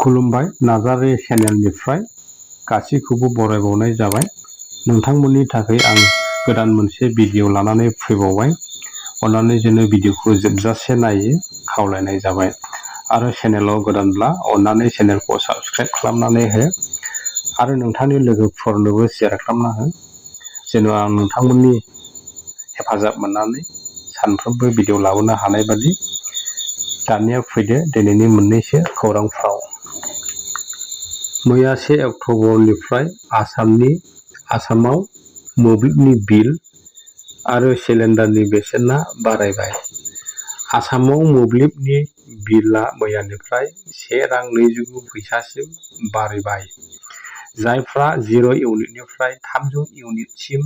खुलुमबाय नार्जारि चेनेलनिफ्राय गासैखौबो बरायबावनाय जाबाय। नोंथांमोननि थाखाय आं गोदान मोनसे भिडिअ लानानै फैबावबाय। अन्नानै जोंनो भिडिअखौ जोबजासे नायो खावलायनाय जाबाय। आरो चेनेलाव गोदानब्ला अन्नानै चेनेलखौ साबस्क्राइब खालामनानै हो आरो नोंथांनि लोगोफोरनोबो शेयार खालामना हो, जेन' आं नोंथांमोननि हेफाजाब मोननानै सानफ्रोमबो भिडिअ लाबोनो हानाय बादि। दानिया फैदो दिनैनि मोननैसो खौरांफ्राव। मैया 1 अक्ट'बरनिफ्राय आसामाव मोब्लिबनि बिल आरो सिलिन्डारनि बेसेना बारायबाय। आसामाव मोब्लिबनि बिलआ मैयानिफ्राय ₹1.29 बारायबाय। जायफ्रा 0 इउनिटनिफ्राय 300 इउनिटसिम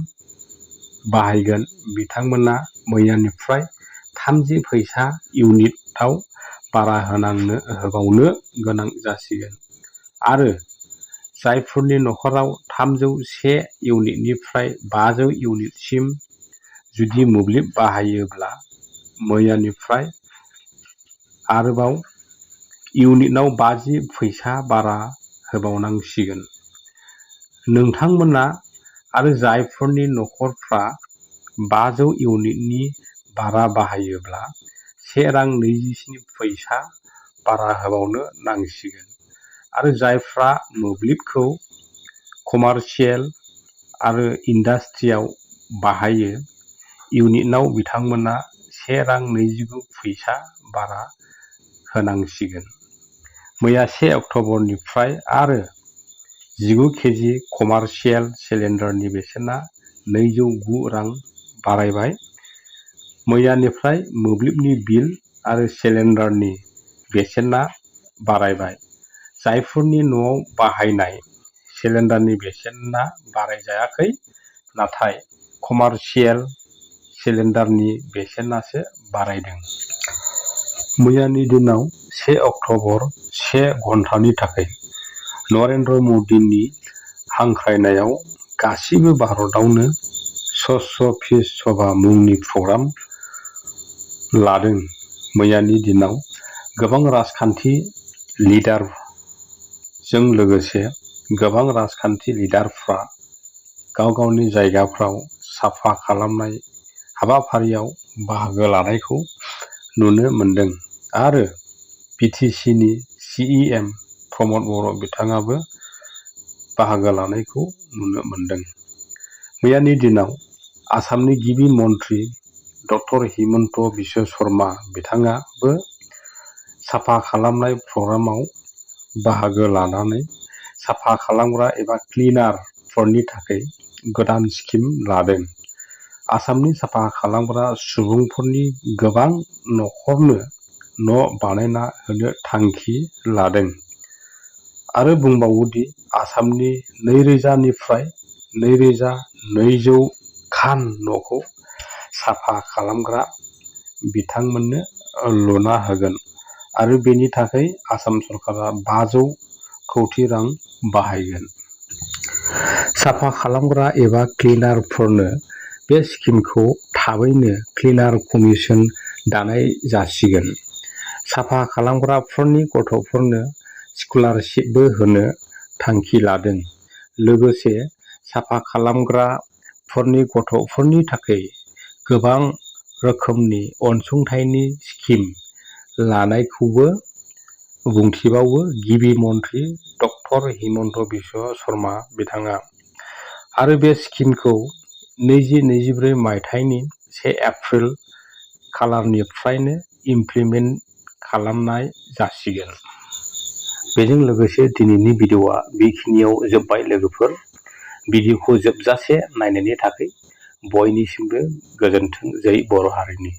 बाहायगोन बिथांमोना मैयानिफ्राय 30 पैसा इउनिटआव बारा होबावनो गोनां जासिगोन। आरो जायफोरनि नखराव 301 इउनिटनिफ्राय 500 इउनिटसिम जुदि मोब्लिब बाहायोब्ला मैयानिफ्राय आरोबाव इउनिटआव 50 पैसा बारा होबावनांसिगोन। नोंथांमोना आरो जायफोरनि नखरफ्रा 500 इउनिटनि बारा बाहायोब्ला ₹1.27 बारा होबावनो नांसिगोन। आरो जायफ्रा मोब्लिबखौ कमार्शियेल आरो इन्डास्ट्रियाव बाहायो इउनिटआव बिथांमोना ₹1.29 बारा होनांसिगोन। मैया 1 अक्ट'बरनिफ्राय आरो 19 केजि कमार्शियेल सिलिन्डारनि बेसेना ₹209 बारायबाय। मैयानिफ्राय मोब्लिबनि बिल आरो सिलिन्डारनि बेसेना बारायबाय। जायफोरनि न'आव बाहायनाय सिलिन्डारनि बेसेना बारायजायाखै, नाथाय कमार्शियेल सिलिन्डारनि बेसेनासो बारायदों। मैयानि दिनाव 1 अक्ट'बर 1 घन्टानि थाखाय नरेन्द्र मदिनि हांख्रायनायाव गासिबो भारतआवनो स्वच्छ फिस सभा मुंनि प्रग्राम लादों। मैयानि दिनाव गोबां राजखान्थि लिडारजों लोगोसे गोबां राजखान्थि लिडारफ्रा गाव गावनि जायगाफ्राव साफा खालामनाय हाबाफारियाव बाहागो लानायखौ नुनो मोनदों। आरो बिटिसिनि सिएम प्रमद बर' बिथाङाबो बाहागो लानायखौ नुनो मोनदों। मैयानि दिनाव आसामनि गिबि मन्थ्रि डक्टर हिमन्त बिश्व शर्मा बिथाङाबो साफा खालामनाय प्रग्रामाव बाहागो लानानै साफा खालामग्रा एबा क्लिनारफोरनि थाखाय गोदान स्किम लादों। आसामनि साफा खालामग्रा सुबुंफोरनि गोबां नखरनो न' बानायना होनो थांखि लादों। आरो बुंबावोदि आसामनि 2000 निफ्राय 2200 खान न'खौ साफा खालामग्रा बिथांमोननो लुना होगोन। आरो बेनि थाखाय आसाम सरकारा 500 कौटि रां बाहायगोन। साफा खालामग्रा एबा क्लिनारफोरनो बे स्किमखौ थाबैनो क्लिनार कमिसन दानाय जासिगोन। साफा खालामग्राफोरनि गथ'फोरनो स्कलारशिपबो होनो थांखि लादों। लोगोसे साफा खालामग्राफोरनि गथ'फोरनि थाखाय गोबां रोखोमनि अनसुंथाइनि स्किम लानायखौबो बुंथिबावो गिबि मन्थ्रि डक्टर हिमन्त बिश्व शर्मा बिथाङा। आरो बे स्किमखौ 2024 मायथाइनि 1 एप्रिल खालारनिफ्रायनो इमप्लिमेन्ट खालामनाय जासिगोन। बेजों लोगोसे दिनैनि भिडिअआ बेखिनियाव जोब्बाय लोगोफोर। भिडिअखौ जोबजासे नायनायनि थाखाय बयनिसिमबो गोजोन्थों। जै बर' हारिनि।